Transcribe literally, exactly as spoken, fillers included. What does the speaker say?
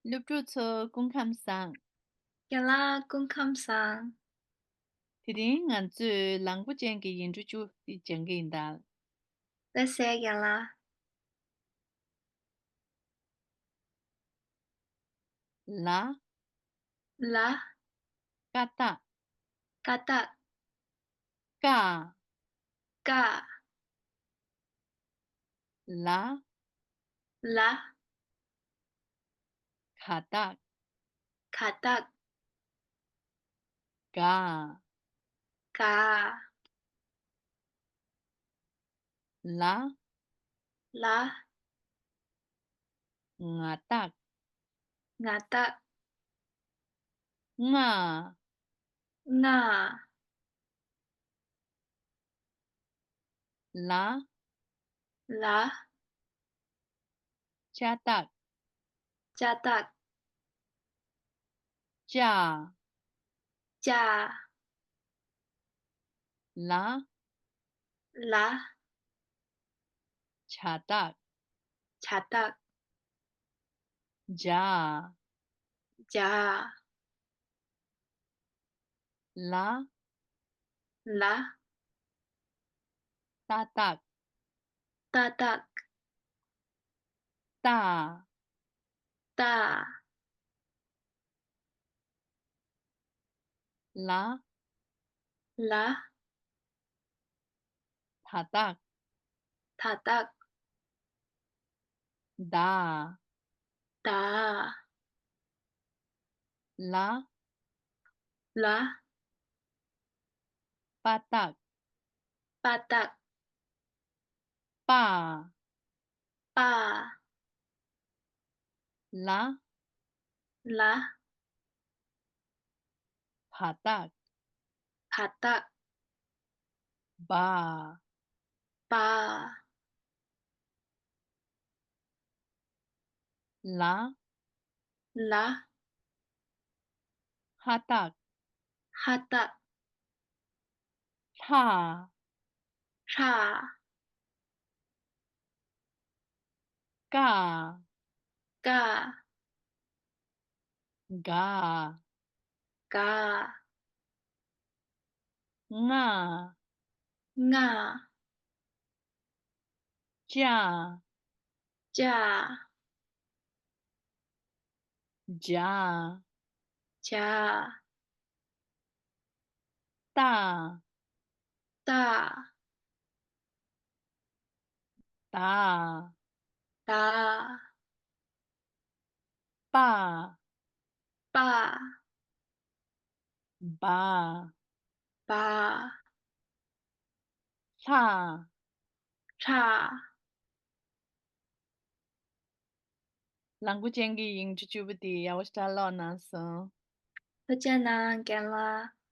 སློབ་ཕྲུག་ཚོ་སྐུ་ཁམས་བཟང་། རྒན་ལགས་སྐུ་ཁམས་བཟང་། དེ་རིང་ང་ཚོས་ལངས་པོ་ཅན་གྱི་ཡིག་འབྲུ་བཅུ་དེ་སྦྱང་གི་ཡིན་ད། ལགས་སེ་རྒན་ལགས། ལ། ལ། ཀ་བཏགས། ཀ་བཏགས། ཀ། ཀ། ལ། ལ། ག་བཏགས། ག་བཏགས། ག། ག། ལ། ལ། ང་བཏགས། ང་བཏགས། ང་། ང་། ལ། ལ། ལྕགས་བཏགས། ལྕགས་བཏགས། ལྕགས། ལྕགས། ལ། ལ། ཇ་བཏགས། ཇ་བཏགས། ཇ། ཇ། ལ། ལ། ཏ་བཏགས། ཏ་བཏགས། ཏ། ཏ། ལ། ལ། ད་བཏགས། ད་བཏགས། ད། ད། ལ། ལ། པ་བཏགས། པ་བཏགས། པ། པ། ལ། ལ། བ་བཏགས། བ་བཏགས། བ། བ། ལ། ལ། ཧ་བཏགས། ཧ་བཏགས། ལྷ། ལྷ། ཀ། ཀ། ག། ག། ང་། ང་། ཅ། ཅ། ཇ། ཇ། ཏ། ཏ། ད། ད། པ། པ། བ། བ། ལྷ། ལྷ། ལངས་པོ་ཅན་གྱི་ཡིག་འབྲུ་བཅུ་པོ་དེ་ཡག་པོ་ཞིག་ཀློག་གནང་སོང་། ཐུགས་རྗེ་གནང་རྒན་ལགས།